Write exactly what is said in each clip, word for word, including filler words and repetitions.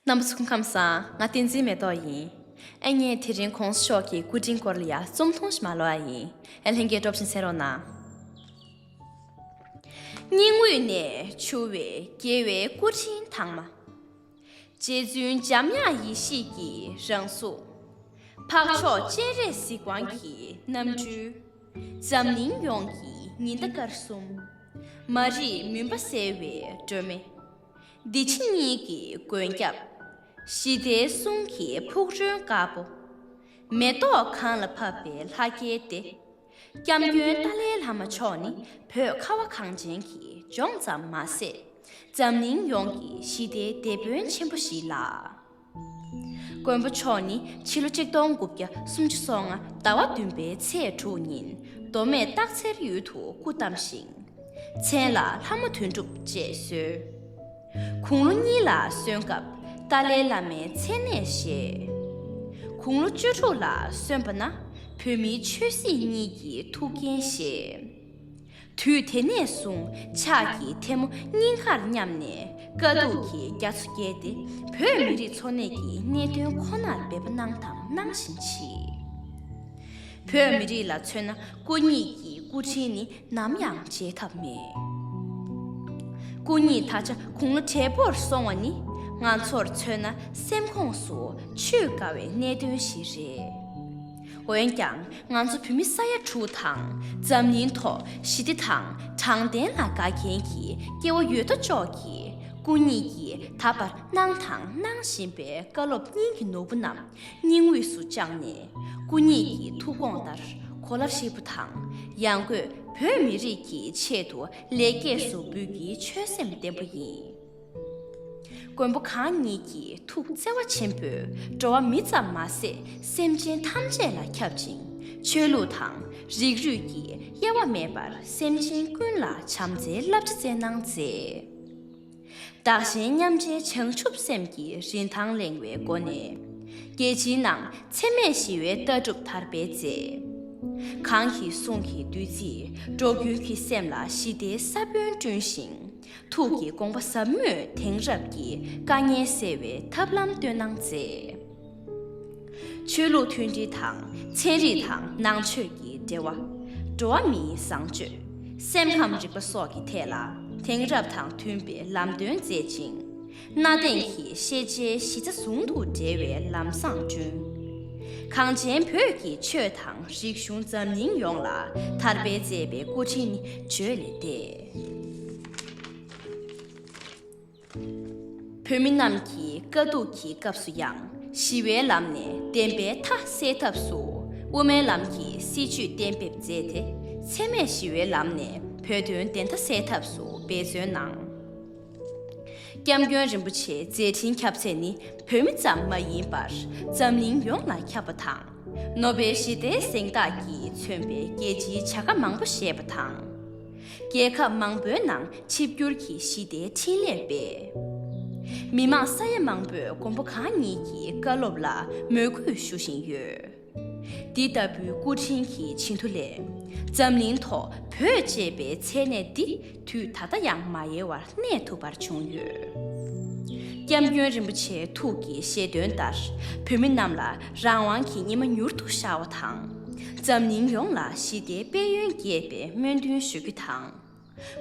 རྣམ་པ་ཚོ་སྐུ་ཁམས་བཟང་། ང་བསྟན་འཛིན་མེ་ཏོག་ཡིན། ཨ་ངས་དེ་རིང་གོང་ས་མཆོག་གི་སྐུ་དྲིན་སྐོར་ལ་ཡ་རྩོམ་ཐུང་ཞིག་མ་ཀློག་ཡ་ཡིན། ཨ་ལྷན་རྒྱས་སྤྲོ་བཞིན་གསན་རོགས་གནང་། སྙིང་དབུས་ནས་འཕྱུར་བའི་རྒྱལ་བའི་སྐུ་དྲིན་དྭངས་མ། རྗེ་བཙུན་འཇམ་དབྱངས་ཡེ་ཤེས་ཀྱི་རང་གཟུགས། འཕགས་མཆོག་སྤྱན་རས་གཟིགས་དབང་གི་རྣམ་སྤྲུལ། འཛམ་གླིང་ཡོངས་ཀྱི་ཉི་ཟླ་སྐར་གསུམ། མ་རིག་མུན་པ་སེལ་བའི་སྒྲོན་མེ། འདི་ཕྱི་གཉིས་ཀྱི་མགོན་སྐྱབས། ཞི་བདེའི་གསུང་གི་ཕུག་རོན་དཀར་པོ། མེ་ཏོག་གང་ལ་ཕབ་པའི་ལྷ་སྐལ་ཏེ། སྐྱབས་མགོན་ཏཱ་ལའི་བླ་མ་མཆོག་ནི་བོད་ཁ་བ་གངས་ཅན་གྱི་ལྗོངས་ཙམ་མ་ཟད། འཛམ་གླིང་ཡོངས་ཀྱི་ཞི་བདེའི་དེད་དཔོན་ཆེན་པོ་ཞིག་ལགས། མགོན་པོ་མཆོག་ནི་ཕྱི་ལོ་ཆིག་སྟོང་དགུ་བརྒྱ་སུམ་ཅུ་སོ་ལྔ་ཟླ་བ་བདུན་པའི་ཚེས་དྲུག་ཉིན་མདོ་སྨད་སྟག་འཚེར་ཡུལ་དུ་སྐུ་བལྟམས་ཤིང་། མཚན་ལ་ལྷ་མོ་དོན་གྲུབ་ཅེས་གསོལ། དགུང་ལོ་གཉིས་ལ་སོན་སྐབས་ཏཱ་ལའི་བླ་མའི་མཚན་གནས་བཞེས། དགུང་ལོ་བཅུ་དྲུག་ལ་སོན་པ་ན་བོད་མིའི་ཆོས་སྲིད་གཉིས་ཀྱི་ཐུགས་འགན་བཞེས། དུས་དེ་ནས་བཟུང་ཕྱག་གི་ཐལ་མོ་སྙིང་ཁར་བསྙབས་ནས་དཀའ་སྡུག་གི་རྒྱ་མཚོ་བརྒལ་ཏེ་བོད་མི་རིགས་འཚོ་གནས་ཀྱི་གནད་དོན་ཁོ་ནར་འབད་པ་གནང་དང་གནང་བཞིན་མཆིས། བོད་མི་རིགས་ལ་མཚོན་ན་སྐུ་ཉིད་ཀྱི་སྐུ་དྲིན་ནི་ནམ་ཡང་བརྗེད་ཐབས་མེད། སྐུ་ཉིད་ད་ཆ་དགུང་ལོ་བགྲེས་པོར་སོང་བ་ནི་ང་ཚོར་མཚོན་ན་སེམས་ཁོངས་སུ་ཆུད་དཀའ་བའི་གནད་དོན་ཞིག་རེད། འོན་ཀྱང་ང་ཚོ་བོད་མི་ས་ཡ་དྲུག་དང་འཛམ་གླིང་ཐོག་ཞི་བདེ་དང་དྲང་བདེན་ལ་དགའ་མཁན་གྱི་སྐྱེ་བོ་ཡོད་དོ་ཅོག་གིས་སྐུ་ཉིད་ཀྱིས་ད་བར་གནང་དང་གནང་བཞིན་པའི་བཀའ་སློབ་སྙིང་གི་ནོར་བུ་རྣམས་སྙིང་དབུས་སུ་བཅངས་ནས་སྐུ་ཉིད་ཀྱི་ཐུགས་དགོངས་ལྟར་གོ་ལ་ཧྲིལ་པོ་དང་ཡང་སྒོས་བོད་མི་རིགས་ཀྱི་ཆེད་དུ་ལེགས་སྐྱེས་སུ་འབུལ་རྒྱུའི་ཆོད་སེམས་བརྟན་པོ་ཡིན། མགོན་པོ་གང་ཉིད་ཀྱི་ཐུགས་བརྩེ་བ་ཆེན་པོས་འགྲོ་བ་མི་ཙམ་མ་ཟད་སེམས་ཅན་ཐམས་ཅད་ལ་ཁྱབ་ཅིང་ཆོས་ལུགས་དང་རིགས་རུས་ཀྱི་དབྱེ་བ་མེད་པར་སེམས་ཅན་ཀུན་ལ་བྱམས་བརྩེའི་བསླབ་བྱ་སྩལ་གནང་མཛད། བདག་གཞན་མཉམ་བརྗེའི་བྱང་ཆུབ་སེམས་ཀྱི་རིན་ཐང་གླེང་བའི་སྒོ་ནས། རྒྱལ་སྤྱིའི་ནང་འཚེ་མེད་ཞི་བའི་ལྟ་གྲུབ་དར་སྤེལ་མཛད། གང་གི་གསུང་གི་བདུད་རྩིས་འགྲོ་ཀུན་གྱི་སེམས་ལ་ཞི་བདེའི་ས་བོན་བསྐྲུན་ཞིང་། ཐུགས་ཀྱི་དགོངས་པ་ཟབ་མོས་དེང་རབས་ཀྱི་དཀའ་ངལ་སེལ་བའི་ཐབས་ལམ་སྟོན་གནང་མཛད། ཆོས་ལུགས་མཐུན་སྒྲིལ་དང་ཚན་རིག་དང་ནང་ཆོས་ཀྱི་འབྲེལ་བ། འགྲོ་བ་མིའི་བཟང་སྤྱོད། སེམས་ཁམས་རིག་པ་སོགས་ཀྱི་ཐད་ལ་དེང་རབས་དང་མཐུན་པའི་ལམ་སྟོན་མཛད་ཅིང་། གནའ་དེང་གི་ཤེས་བྱའི་གཞི་རྩ་ཟུང་དུ་འབྲེལ་བའི་ལམ་བཟང་བསྐྲུན། གངས་ཅན་བོད་ཀྱི་ཆོས་དང་རིག་གཞུང་འཛམ་གླིང་ཡོངས་ལ་དར་སྤེལ་མཛད་པའི་སྐུ་དྲིན་ནི་བརྗོད་ལས་འདས། བོད་མི་རྣམས་ཀྱིས་དཀའ་སྡུག་གི་སྐབས་སུ་ཡང་ཞི་བའི་ལམ་ནས་བདེན་པའི་མཐའ་གསལ་ཐབས་སུ་དབུ་མའི་ལམ་གྱི་སྲིད་བྱུས་གཏན་འབེབས་མཛད་དེ། འཚེ་མེད་ཞི་བའི་ལམ་ནས་བོད་དོན་བདེན་མཐའ་གསལ་ཐབས་སུ་འབད་བརྩོན་གནང་། སྐྱབས་མགོན་རིན་པོ་ཆེའི་མཛད་འཕྲིན་ཁྱབ་ཚད་ནི་བོད་མི་ཙམ་མ་ཡིན་པར་འཛམ་གླིང་ཡོངས་ལ་ཁྱབ་པ་དང་། ནོ་བེལ་ཞི་བདེའི་གཟེངས་རྟགས་ཀྱིས་མཚོན་པའི་རྒྱལ་སྤྱིའི་བྱ་དགའ་མང་པོ་བཞེས་པ་དང་། རྒྱལ་ཁབ་མང་པོའི་ནང་ཆིབས་བསྒྱུར་གྱིས་ཞི་བདེའི་འཕྲིན་ལས་སྤེལ། མི་མང་ས་ཡ་མང་པོས་མགོན་པོ་གང་ཉིད་ཀྱི་བཀའ་སློབ་ལ་མོས་གུས་ཞུ་བཞིན་ཡོད། འདི་ལྟ་བུའི་སྐུ་དྲིན་གྱི་བྱིན་མཐུ་ལས། འཛམ་གླིང་ཐོག་བོད་ཅེས་པའི་མཚན་གནས་འདི་དུས་ད་ལྟ་ཡང་མ་ཡལ་བར་གནས་ཐུབ་པར་བྱུང་ཡོད། སྐྱབས་མགོན་རིན་པོ་ཆེའི་ཐུགས་ཀྱི་བཞེད་དོན་ལྟར་བོད་མི་རྣམས་ལ་རང་དབང་གི་ཉི་མ་མྱུར་དུ་ཤར་བ་དང་། འཛམ་གླིང་ཡོངས་ལ་ཞི་བདེའི་དཔལ་ཡོན་རྒྱས་པའི་སྨོན་འདུན་ཞུ་རྒྱུ་དང་།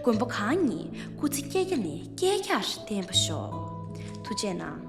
མགོན་པོ་གང་ཉིད་སྐུ་ཚེ་བསྐལ་བརྒྱ་ནས་བསྐལ་བརྒྱར་བརྟན་པར་ཤོག་ཐུགས་རྗེ་གནང་།